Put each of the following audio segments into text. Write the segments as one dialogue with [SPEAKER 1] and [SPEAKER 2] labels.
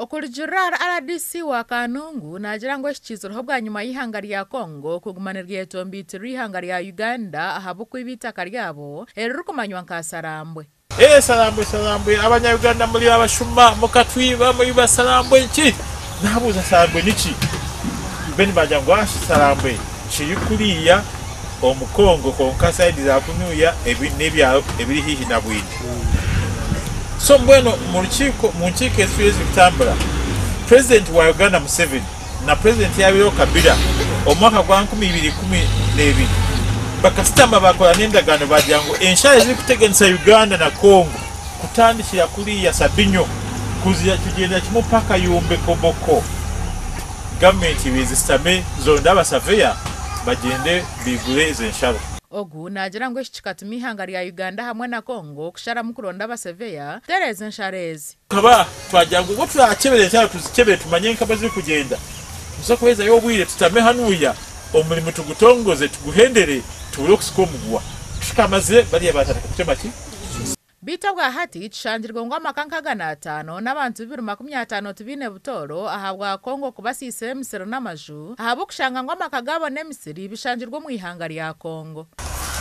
[SPEAKER 1] Okurugiirira ahari RDC wa Kanungu naagira ngu eki kiizireho bwanyima y'eihanga rya Congo kuguma niryetomboitirira eihanga rya Uganda ahabw'okwiba eitaka ryabo eririkumanywa nka Sarambwe.
[SPEAKER 2] Eeh Sarambwe Sarambwe abanya Uganda muri abashuma mukatwiba muri ba Sarambwe nki? Nabuuza Sarambwe niki? Then bagira ngu aah Sarambwe kiri kuriya omu Congo kwonka side za kunuya n'ebyaro ebiri haihi na Bwindi. So mbwenu mu rukiiko mu nkiiko ezitwire zirikutambura President wa Uganda Museveni na President yabaireho Kabila omu mwaka gwa 2012 bakasitama bakora n'endagaano bagira ngu ensharo ezirikuteganisa Uganda na Congo kutandikira kuriya Sabinyo kuzira kugyendera kimwe paka Yumbe Koboko gavumenti ibiri zisitame zoronde abasaveya bagyende baigure ezo ensharo.
[SPEAKER 1] Ogu naagira ngu eki kikatuma eihanga rya Uganda hamwe na Congo kusharamu kuronda abaseveya kutereeza ensharo ezi.
[SPEAKER 2] Tukaba twagira ngu obu turakyebera ensharo tuzikyebere tumanye nka ezirikugyenda, nituza kuheezayo obwire tutame hanuya omurimo tugutongoze tuguhendere tubure okusika omuguwa. Tukamazire bariya baatandika kutema ki?
[SPEAKER 1] Beitu obwahati kishangirwe ngu amaka nkagana ataano n'abantu bibiri makumi ataano tibaine butooro ahabwa Congo kubasiisira emisiri n'amaju ahabw'okushanga ngu amaka gaabo n'emisiri bishangirwe omu ihanga rya Congo.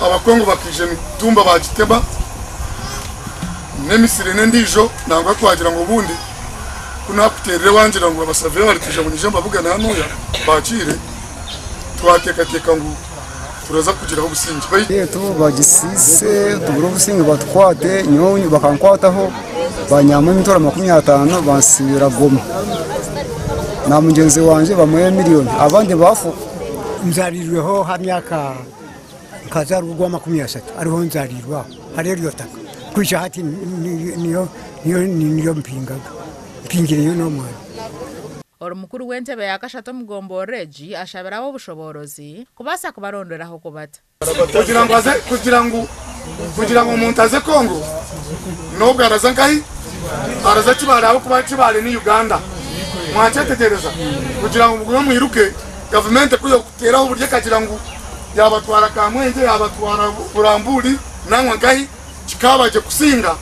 [SPEAKER 3] Abakongo bakaija emitumba baagitema n'emisiri n'endiijo nangwa twagira ngu obundi ku naakuteerire wangira ngu abasaveya barikwija ngu nyije mbabugane hanuya baakiire twateekateeka ngu turaza kugiraho obusingye.
[SPEAKER 4] Beitu bagisiise tubure obusinge batukwate nyowe bakankwataho banyamba emitwaro 50 bansibira Goma na mugyenzi wangye bamuha emiliyoni abandi bafa.
[SPEAKER 5] Nzarirweho ha myaka nkazaarwa ogwa 30 ariho nzarirwe aho hari eryo taka kuhikya hati niyo niyo mpingaga mpingireyo n'omwana.
[SPEAKER 1] Ori mukuru w'entebe ya kashatu omu gomborora egi ashabire ab'obushoboorozi kubaasa kubarondera ah'okubata.
[SPEAKER 3] Kugira ngu aze kugira ngu kugira ngu omuntu aze Congo n'obwo araza nkahi? Araza Kibaale ahabw'okuba Kibaale ni Uganda. Mwakyetegyereza? Kugira ngu mugume mwiruke gavumenti ku yokuteeraho oburyo ekagira ngu yaabatwara Kamwengye, yaabatwara Buramburi nangwa nkahi, kikaaba gye kusinga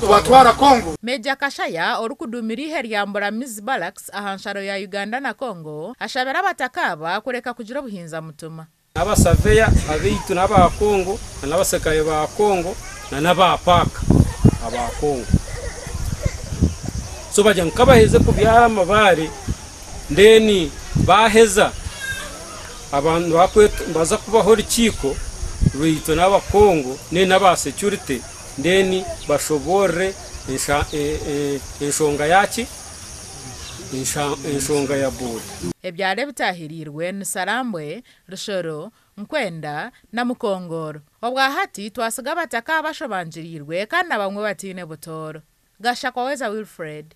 [SPEAKER 3] kubatwara Congo.
[SPEAKER 1] Major Kashaya orikuduumira eihe rya Mburamizi Barracks aha nsharo ya Uganda na Congo ashabire abataka aba kureka kugira obuhinza mutima.
[SPEAKER 6] N'abasaveya abaitu n'aba Congo na n'abaserikare ba Congo na n'aba paaka aba Congo. So bagira ngu kabaherize kubyara amabaare then baaheza abantu nibaza kubaho orukiiko rwaitu n'aba Congo then n'aba security then bashoboorore enshonga yaki? Enshonga ya boda.
[SPEAKER 1] Ebyaro ebitaahiriirwe ni Sarambwe, Rushoro, Nkwenda na Mukongoro. Obwahati twasiga abataka abashobangiriirwe kandi na bamwe bataine butooro. Gashakwaweza Wilfred.